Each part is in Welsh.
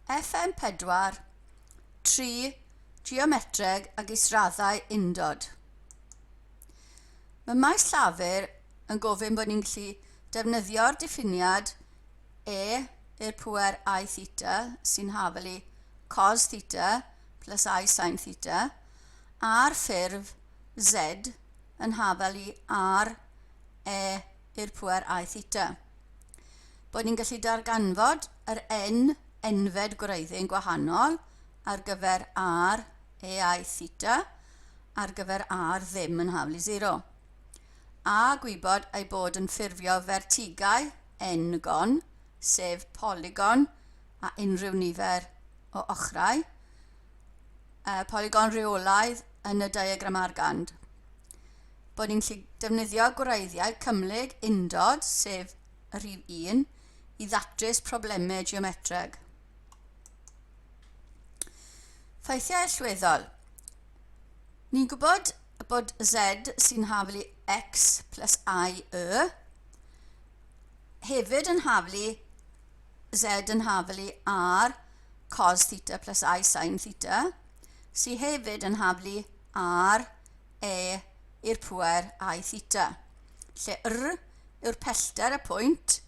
FM4, 3, Geometreg ag israddau undod. Mae maes llafur yn gofyn bod ni'n gallu defnyddio'r diffiniad e i'r pŵer i theta sy'n hafal i cos theta plus i sin theta a'r ffurf z yn hafal i r e i'r pŵer i theta. Bod ni'n gallu darganfod yr n enfed gwreiddyn gwahanol ar gyfer r e i theta ar gyfer r ddim yn hafal i 0. A gwybod ei bod yn ffurfio fertigau n-gon, sef polygon a unrhyw nifer o ochrau, polygon rheolaidd yn y diagram argand. Bod ni'n gallu defnyddio gwreiddiau cymhlyg undod, sef y rhif 1, i ddatrys problemau geometreg. Ffeithiau allweddol. Ni'n gwybod bod z sy'n haflu x plus i y hefyd yn haflu z yn haflu r cos theta plus i sin theta sydd hefyd yn haflu r e i'r pŵer i theta, lle r yw'r pellter y pwynt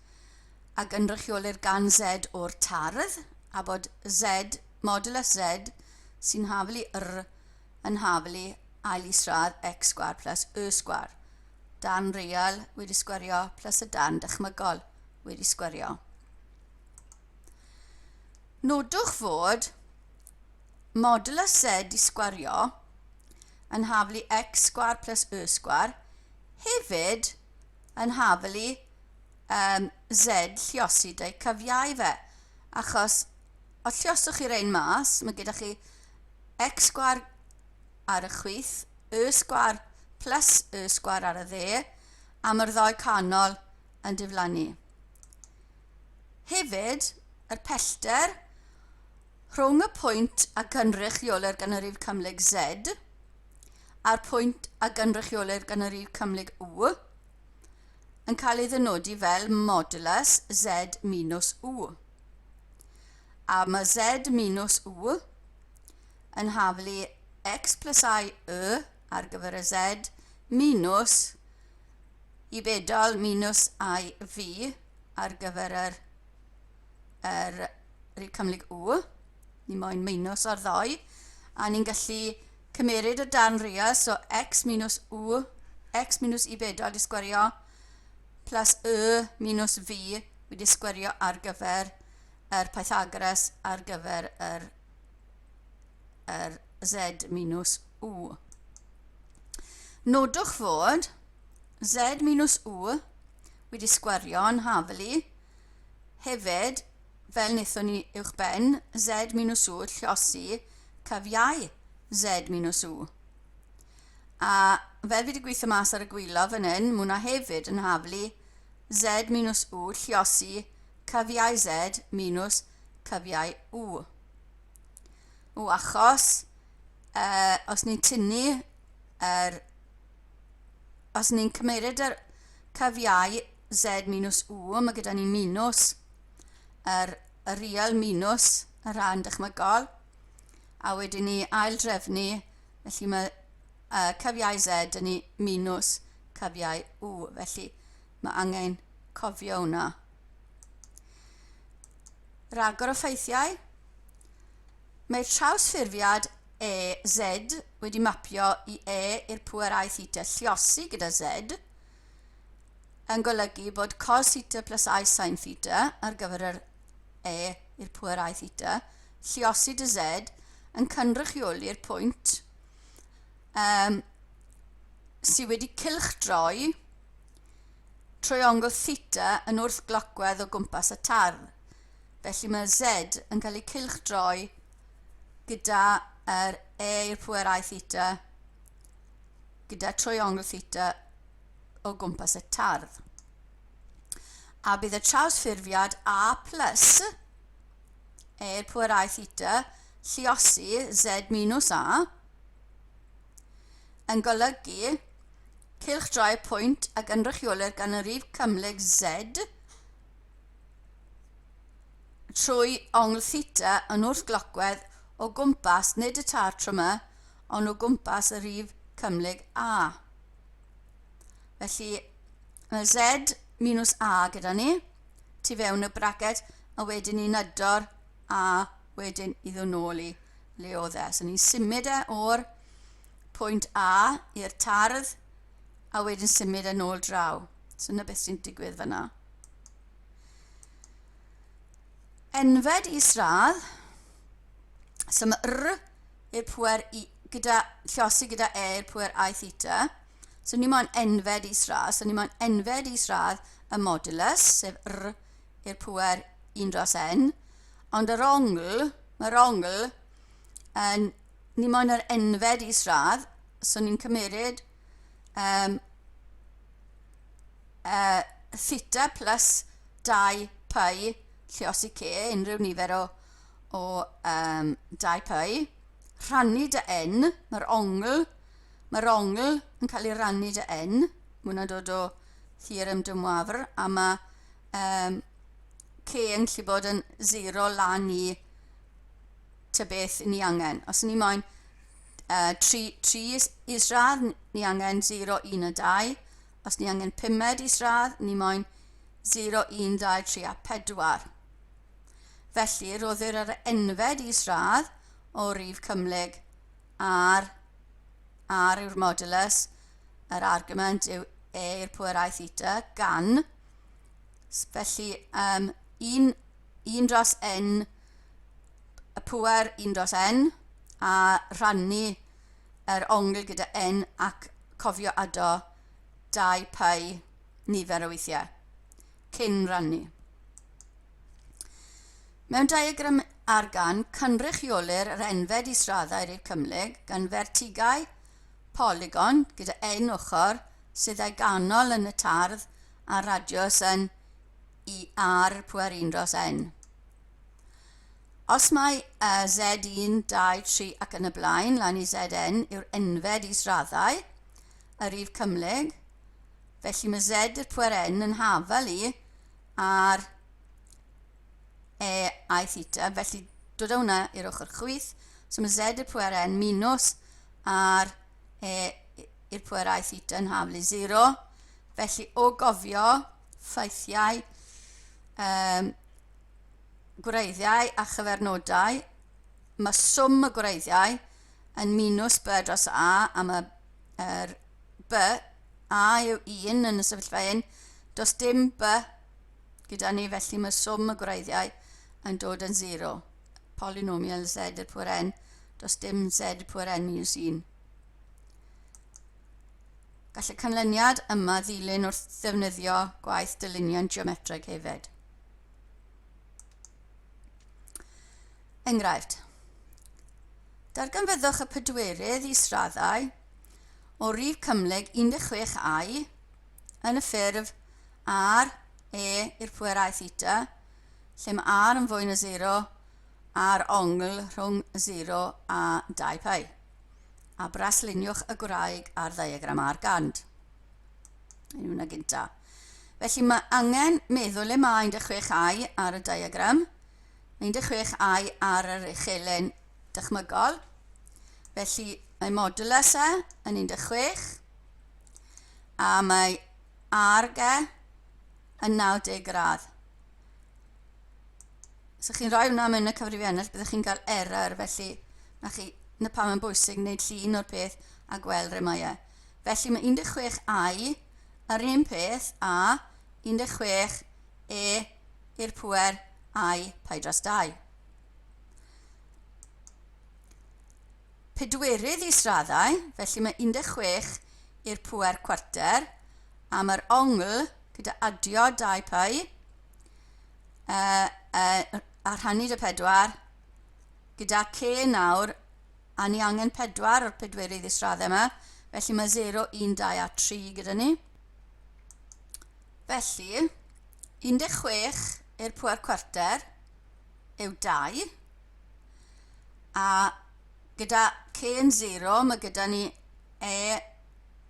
a gynrychiolir gan z o'r tardd, a bod z, modulus z, sy'n haflu r yn haflu ail isradd x sgwâr plus y sgwâr. Darn real wedi sgwario plus y darn dychmygol wedi sgwario. Nodwch fod modulus z i sgwario yn haflu x sgwâr plus y sgwâr hefyd yn haflu um, z lliosi dau cyfiau fe. Achos os llioswch chi rein mas, mae gyda chi x sgwâr ar y chwith, y sgwâr plus y sgwâr ar y dde, a mae'r ddoi canol yn diflannu. Hefyd, yr pellter rhwng y pwynt a gynrychiolir gan y rhif cymhlyg Z a'r pwynt a gynrychiolir gan y rhif cymhlyg U yn cael ei ddynodi fel modulus Z minus U. A mae Z minus U yn haflu x plus i y ar gyfer y Z minus i bedol minus i v ar gyfer yr, yr rhif cymhlyg U. Ni moyn minus o'r ddoi. A ni'n gallu cymeryd y darn real, so x minus U, x minus i bedol i sgwario, plus y minus v wedi sgwario ar gyfer yr Pythagoras ar gyfer yr, yr z minus u. Nodwch fod z minus u wedi sgwario'n haflu hefyd, fel wnaethon ni uwch ben, z minus u lliosi cyfiau z minus u. A fel fi wedi gweithio mas ar y gwylo fan hyn, mae hwnna hefyd yn haflu z minus u lliosi cyfiau z minus cyfiau u. U achos, uh, os ni'n tynnu yr... Os ni'n cymeryd yr cyfiau z minus u, mae gyda ni minus yr, y real minus y rhan dychmygol, a wedyn ni ail drefnu, felly mae uh, cyfiau z yn ni minus cyfiau u, felly mae angen cofio hwnna. Rhagor o ffeithiau. Mae'r trawsffurfiad E, Z wedi mapio i E i'r pŵer I theta lliosi gyda Z, yn golygu bod cos theta plus I sin theta ar gyfer yr E i'r pŵer I theta, lliosi dy Z, yn cynrychioli'r pwynt um, sydd wedi cylchdroi triongl theta yn wrthglocwedd o gwmpas y tardd. Felly mae Z yn cael ei cylchdroi gyda yr E i'r pŵer I theta gyda triongl theta o gwmpas y tardd. A bydd y trawsffurfiad A plus E i'r pŵer I theta lliosi Z minus A yn golygu cylchdroi pwynt a gynrychiolir gan y rhif cymhlyg Z. trwy ongl theta yn wrthglocwedd o gwmpas nid y tar trwm y, ond o gwmpas y rhif cymhlyg A. Felly, mae Z minus A gyda ni, tu fewn y braced, a wedyn ni'n ydo'r A wedyn i ddod nôl i le oedd e. So ni'n symud e o'r pwynt A i'r tardd, a wedyn symud e nôl draw. So yna beth sy'n digwydd fyna. Enfed isradd, so mae R i'r pwer i, gyda, llosi gyda E i'r pwer I theta. So ni moyn enfed isradd, so ni moyn enfed isradd y modulus, sef R i'r pwer 1 dros N. Ond yr ongl, mae'r ongl yn, ni moyn yr enfed isradd, so ni'n cymeryd um, theta plus 2 pi lluosi c, unrhyw nifer o, o um, 2 pi, rhannu dy n, mae'r ongl, mae'r ongl yn cael ei rannu dy n, mae hwnna'n dod o theorem de Moivre, a mae um, c yn gallu bod yn 0 lan i ta beth ni angen. Os ni moyn 3, 3 isradd, ni angen 0, 1 a 2. Os ni angen pumed isradd, ni moyn 0, 1, 2, 3 a 4. Felly, rhoddir yr enfed isradd o rif cymhlyg ar r yw'r modulus, yr argument yw e i'r pwer i theta, gan, felly um, 1, 1 dros n, y pwer 1 dros n, a rhannu yr ongl gyda n ac cofio ado 2 pi nifer o weithiau cyn rannu. Mewn diagram argan, cynrychiolir yr enfed israddau i'r cymhlyg gan fertigau polygon gyda n ochr sydd â'i ganol yn y tardd a radiws yn i r pwer 1 dros n. Os mae uh, Z1, 2, 3 ac yn y blaen lan i Zn yw'r enfed israddau, y rif cymhlyg, felly mae Z i'r pwer n yn hafal i ar E i theta, felly dod â hwnna i'r ochr chwith, so mae Z i'r pwer n minus ar E i'r pwer i theta yn hafal i 0, felly o gofio ffeithiau um, gwreiddiau a chyfernodau, mae swm y gwreiddiau yn minus b dros a, a mae er, b, a yw 1 yn y sefyllfa hyn, does dim b gyda ni, felly mae swm y gwreiddiau yn dod yn 0. Polynomial z i'r pwer n, does dim z i'r pwer n minus 1. Gall y canlyniad yma ddilyn wrth ddefnyddio gwaith dylunion geometreg hefyd. Enghraifft. Darganfyddwch y pedwerydd israddau o rif cymhlyg 16 ai yn y ffurf r e i'r pwer i theta, lle mae r yn fwy na 0 a'r ongl rhwng 0 a 2 pi. A brasluniwch y gwraig ar ddiagram argand. Yn hwnna gynta. Felly mae angen meddwl le mae 16 ai ar y diagram. 16 ai ar yr uchelen dychmygol. Felly mae modulus e yn 16 a mae arg e yn 90 gradd. Os ych chi'n rhoi hwnna mewn y cyfrifiannell, byddwch chi'n cael error, felly na chi, na pam yn bwysig wneud llun o'r peth a gweld re mae e. Felly mae 16 ai yr un peth a 16 e i'r pŵer i pi dros 2. Pedwerydd israddau, felly mae 16 i'r pŵer cwarter, a mae'r ongl gyda adio 2 pi uh, uh, a rhannu dy 4 gyda c nawr A ni angen pedwar o'r pedwerydd israddau yma, felly mae 0, 1, 2 a 3 gyda ni. Felly, 16 i'r pwer cwarter yw 2, a gyda c yn 0, mae gyda ni e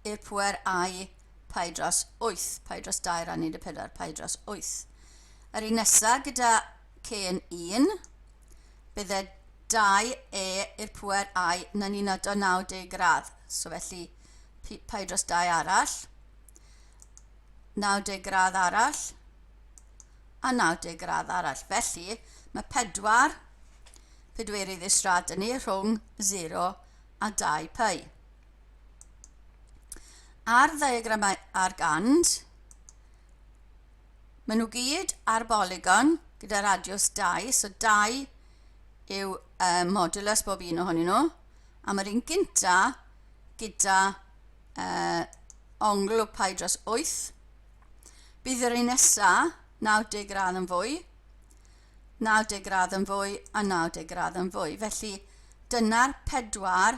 i'r pwer i pi dros 8, pi dros 2 rannu 14, pi dros 8. Yr un nesaf gyda C yn 1, bydde 2e i'r pwer i yn unod o 90 gradd. So felly, pi dros 2 arall, 90 gradd arall, a 90 gradd arall. Felly, mae 4 pedwerydd isradd yn ni rhwng 0 a 2 pi. Ar ddiagramau argand, maen nhw gyd ar bolygon gyda radius 2, so 2 yw modulus bob un ohonyn nhw, a mae'r un gynta gyda ongl o pi dros 8. Bydd yr un nesa 90 gradd yn fwy, 90 gradd yn fwy a 90 gradd yn fwy. Felly dyna'r pedwar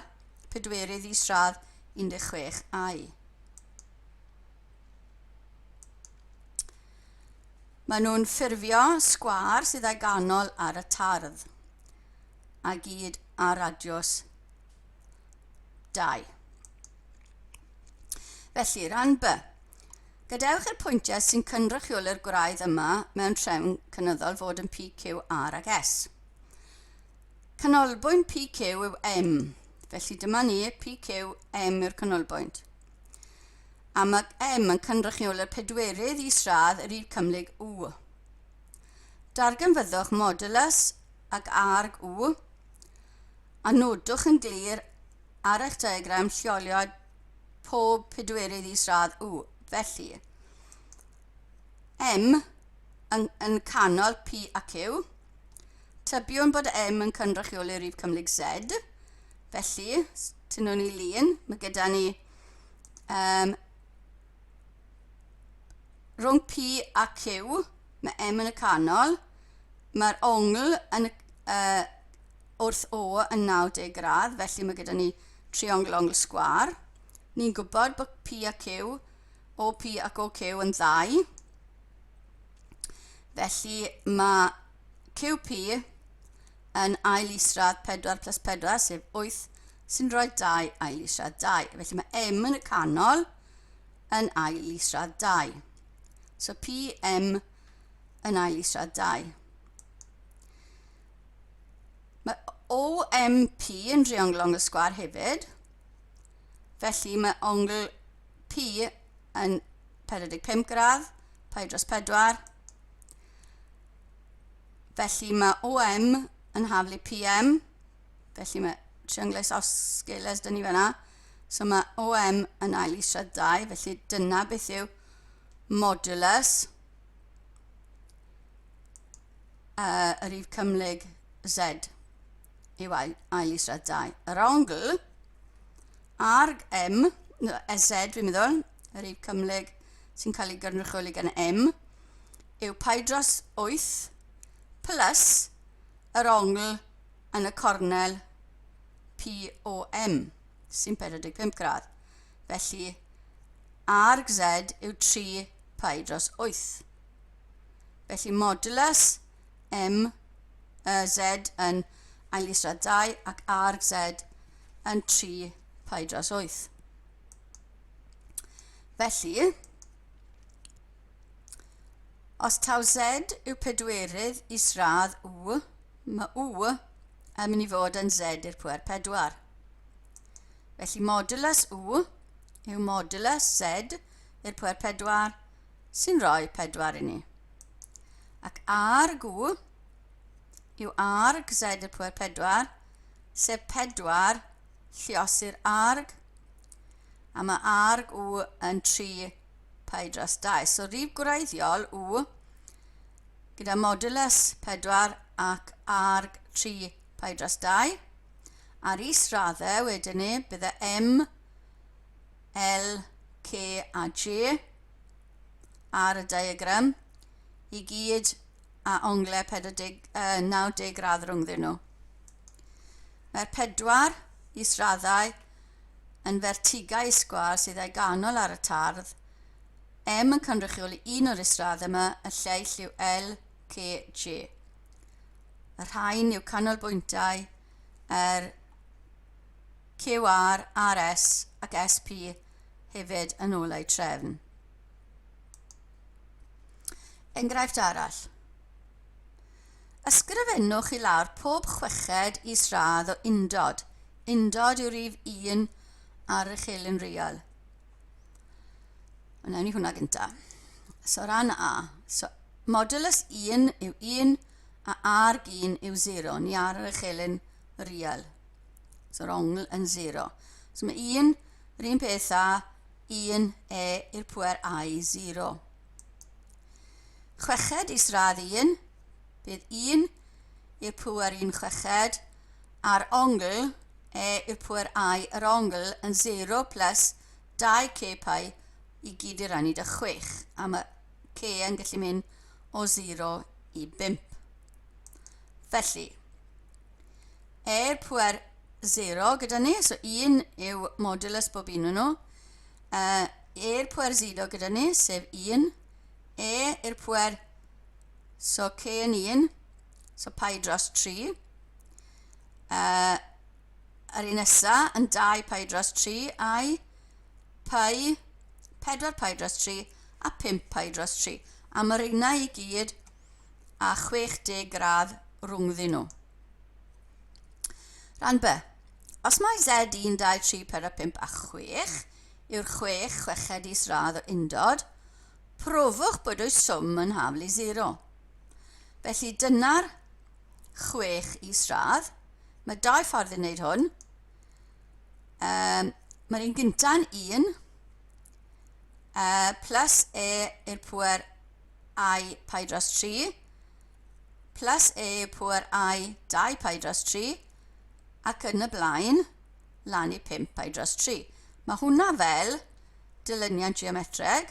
pedwerydd isradd 16 ai. Maen nhw'n ffurfio sgwâr sydd â'i ganol ar y tardd a gyd ar radiws 2. Felly, rhan B. Gadewch i'r pwyntiau sy'n cynrychioli'r gwraidd yma mewn trefn cynyddol fod yn P, Q, R ac S. Canolbwynt PQ yw M. Felly dyma ni, PQ, M yw'r canolbwynt. A mae M yn cynrychioli'r pedwerydd isradd yr un cymhlyg U. Darganfyddwch modulus ac arg U a nodwch yn glir ar eich diagram lleoliad pob pedwerydd isradd U. Felly, M yn, yn canol P a Q. Tybiwn bod M yn cynrychioli rhif cymhlyg Z. Felly, tynnwn ni lun. Mae gyda ni um, rhwng P a Q, mae M yn y canol. Mae'r ongl yn, wrth O yn 90 gradd, felly mae gyda ni triongl ongl sgwâr. Ni'n gwybod bod P a Q, OP ac OQ yn ddau. Felly mae QP yn ail isradd 4 plus 4, sef 8, sy'n rhoi 2 ail isradd 2. Felly mae M yn y canol yn ail isradd 2. So PM yn ail isradd 2. Mae OMP yn driongl ongl sgwâr hefyd. Felly mae ongl P yn 45 gradd, pi dros 4. Felly mae OM yn haflu PM, felly mae triongl isosgeles dyn ni fanna. So mae OM yn ail isradd 2, felly dyna beth yw modulus y rhif cymhlyg Z yw ail, ail isradd 2. Yr ongl arg M, no, Z fi'n meddwl, y rhif cymhlyg sy'n cael ei gynrychioli gan M, yw pi dros 8 plus yr ongl yn y cornel POM, sy'n 45 gradd. Felly, arg Z yw 3 pi dros 8. Felly modulus M, Z yn ail isradd 2 ac arg Z yn 3 pi dros 8. Felly, os taw Z yw pedwerydd isradd U, mae U yn mynd i fod yn Z i'r pwer 4. Felly modulus U yw modulus Z i'r pwer 4 sy'n rhoi 4 i ni. Ac arg U yw arg Z i'r pwer 4, sef 4 lliosi'r arg, a mae arg U yn 3 pi dros 2. So rhif gwreiddiol U gyda modulus 4 ac arg 3 pi dros 2. A'r israddau wedyn ni, bydde M, L, K a J ar y diagram i gyd a onglau 40, 90 gradd rhwngddyn nhw. Mae'r pedwar israddau yn fertigau sgwâr sydd â'i ganol ar y tardd. M yn cynrychioli un o'r israddau yma, y lleill yw L, K, J. Y rhain yw canolbwyntiau yr QR, RS ac SP hefyd yn ôl eu trefn. Enghraifft arall. Ysgrifennwch i lawr pob chweched isradd o undod. Undod yw rhif 1 ar y chelyn real. Ond newn ni hwnna gynta. So ran A. So modulus 1 yw 1 a arg 1 yw 0. Ni ar yr echelin real. So'r ongl yn 0. So mae 1 yr un peth â 1 e i'r pwer i 0. Chweched isradd 1, bydd 1 i'r pwer 1 chweched, a'r ongl e i'r pwer i yr ongl yn 0 plus 2 k pi i gyd i rannu dy 6. A mae k yn gallu mynd o 0 i 5. Felly, er pwer 0 gyda ni, so 1 yw modulus bob un o'n nhw. Er pwer 0 gyda ni, sef 1. E i'r pwer, so k yn 1, so pi dros 3. Yr un nesa yn 2 pi dros 3, i pi, 4 pi dros 3 a 5 pi dros 3. A mae'r rheina i gyd a 60 gradd rhwngddyn nhw. Rhan B. Os mae Z 1, 2, 3, 4, 5 a 6 yw'r chwech chweched isradd o undod, profwch bod o'i swm yn haflu 0. Felly dyna'r chwech isradd. Mae dau ffordd i wneud hwn. Mae'r un gynta'n 1 plus e i'r pwer i pi dros 3 plus e i'r pwer i 2 pi dros 3 ac yn y blaen lan i 5 pi dros 3. Mae hwnna fel dilyniant geometreg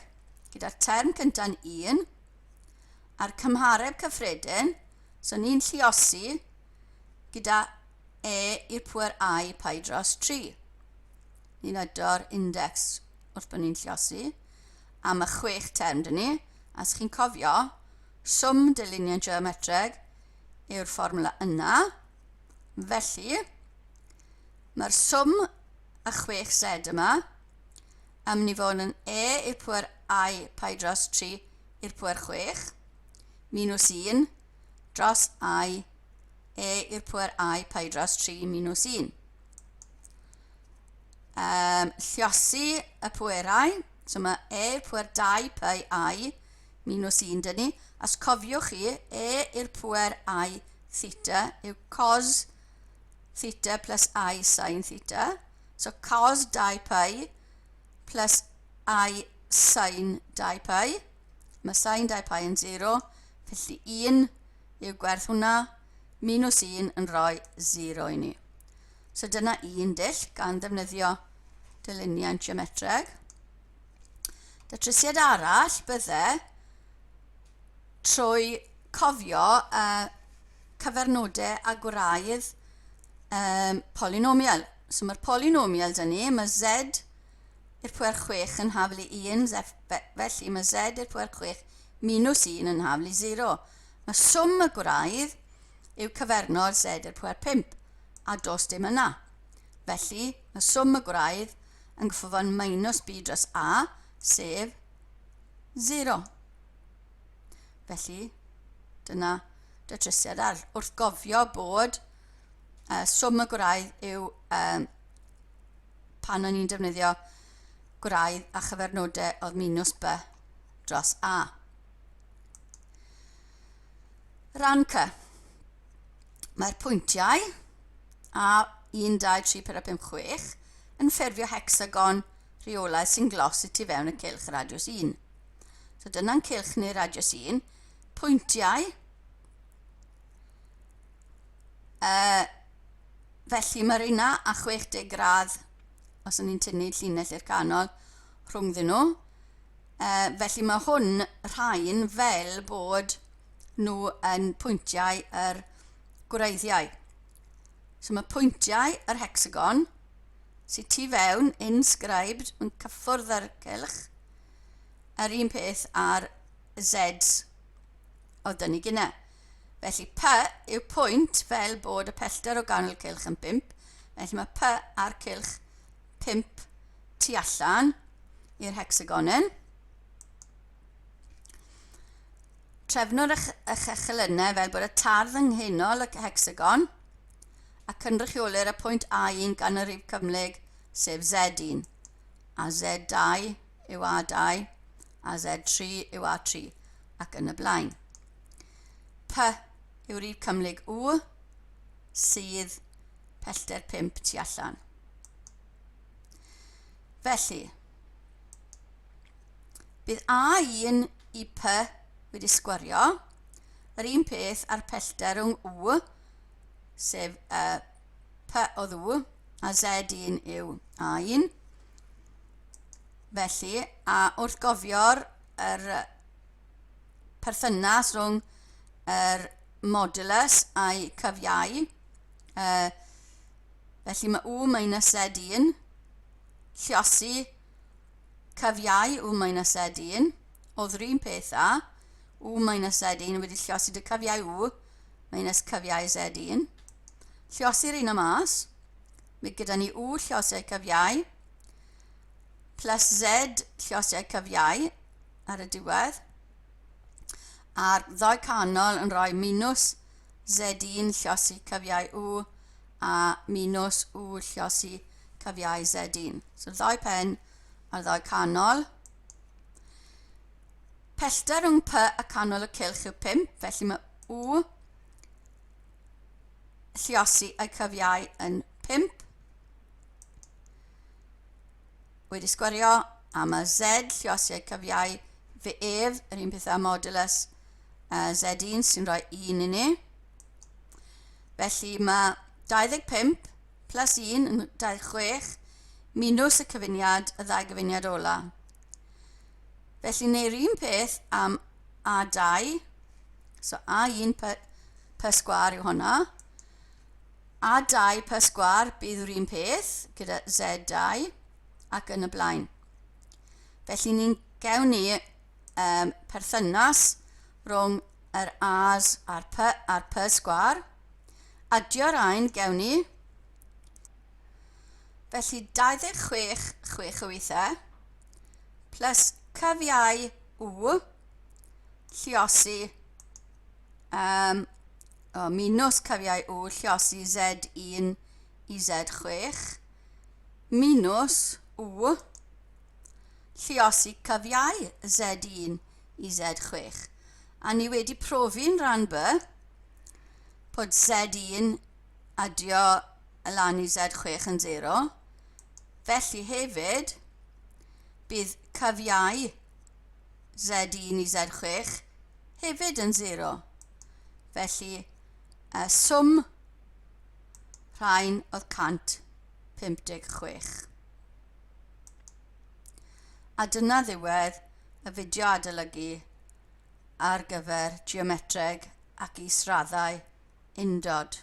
gyda'r term cynta'n 1 a'r cymhareb cyffredin, so ni'n lluosi gyda e i'r pwer i pi dros 3. Ni'n ydo'r index wrth bod ni'n lluosi. A mae chwech term dyn ni. A os chi'n cofio, swm dyluniad geometreg yw'r fformwla yna. Felly, mae'r swm y chwech Z yma yn mynd i fod yn e i'r pwer i pi dros 3 i'r pwer 6 minus 1 dros i e i'r pwer i pi dros 3 minus 1. Lliosi y pwerau, so mae e i'r pwer 2 pi i minus 1 dyn ni. As cofiwch chi, e i'r pwer i theta yw cos theta plus i sin theta. So cos 2 pi plus i sin 2 pi. Mae sin 2 pi yn 0, felly 1 yw gwerth hwnna, minus 1 yn rhoi 0 i ni. So dyna un dull gan ddefnyddio dyluniant geometreg. Datrysiad arall bydde trwy cofio cyfernodau a gwraidd polynomial. So mae'r polynomial dyn ni, mae z i'r pwer 6 yn haflu 1, felly mae z i'r pwer 6 minus 1 yn haflu 0. Mae swm y gwraidd yw cyfernod z i'r pwer 5, a does dim yna. Felly, mae swm y gwraidd yn goffo fod minus b dros a, sef 0. Felly, dyna datrysiad arall. Wrth gofio bod swm y gwraidd yw pan o'n i'n defnyddio gwraidd a chyfernodau oedd minus b dros a. Rhan C. Mae'r pwyntiau A 1, 2, 3, 4, 5, 6 yn ffurfio hecsagon rheolaidd sy'n glos y tu fewn y cylch radiws 1. So dyna'n cylch neu radiws 1. Pwyntiau. Felly mae'r una a 60 gradd, os o'n i'n tynnu llinell i'r canol, rhwngddyn nhw. Felly mae hwn rhain fel bod nhw yn pwyntiau yr gwreiddiau. So mae pwyntiau yr hecsagon sydd tu fewn, inscribed, yn cyffwrdd ar cylch, yr un peth ar Z oedd dyn ni gyna. Felly P yw pwynt fel bod y pellter o ganol cylch yn 5. Felly mae P a'r cylch 5 tu allan i'r hecsagonyn. Trefnwr eich, eich echelynau fel bod y tardd yng nghenol y hecsagon a cynrychiolir y pwynt A1 gan y rhif cymhlyg, sef Z1, a Z2 yw A2, a Z3 yw A3, ac yn y blaen. P yw rhif cymhlyg U, sydd pellter 5 tu allan. Felly, bydd A1 i P wedi sgwario, yr un peth â'r pellter rhwng U, sef uh, P oedd U, a Z1 yw A1. Felly, a wrth gofio'r er perthynas rhwng yr modulus a'i cyfiau, uh, felly mae U minus Z1, lliosi cyfiau U minus Z1, oedd yr un peth â U minus Z1 wedi lliosi dy cyfiau U minus cyfiau Z1. Lliosi'r un o mas, mae gyda ni U lliosiau cyfiau plus Z lliosiau cyfiau ar y diwedd. A'r ddoi canol yn rhoi minus Z1 lliosi cyfiau U a minus U lliosi cyfiau Z1. So ddoi pen a'r ddoi canol. Pellter rhwng P a canol y cylch yw 5, felly mae U lliosi a'i cyfiau yn 5. Wedi sgwario, a mae Z lliosi a'i cyfiau fe ef, yr un peth â modulus uh, Z1 sy'n rhoi 1 i ni. Felly mae 25 plus 1 yn 26 minus y cyfuniad, y ddau gyfuniad ola. Felly neu'r un peth am A2, so A1 per, per sgwar yw hwnna. A2 per sgwar bydd yr un peth gyda Z2 ac yn y blaen. Felly ni'n gewn ni um, perthynas rhwng yr A's a'r P a'r P sgwar. Adio'r ain gewn ni. Felly 26 6 o weithiau plus cyfiau U lliosi um, oh, minus cyfiau U lliosi Z1 i Z6 minus U lliosi cyfiau Z1 i Z6. A ni wedi profi'n rhan B bod Z1 adio lan i Z6 yn 0. Felly hefyd, bydd cyfiau Z1 i Z6 hefyd yn 0. Felly, y swm rhain oedd 156. A dyna ddiwedd y fideo adolygu ar gyfer geometreg ac israddau undod.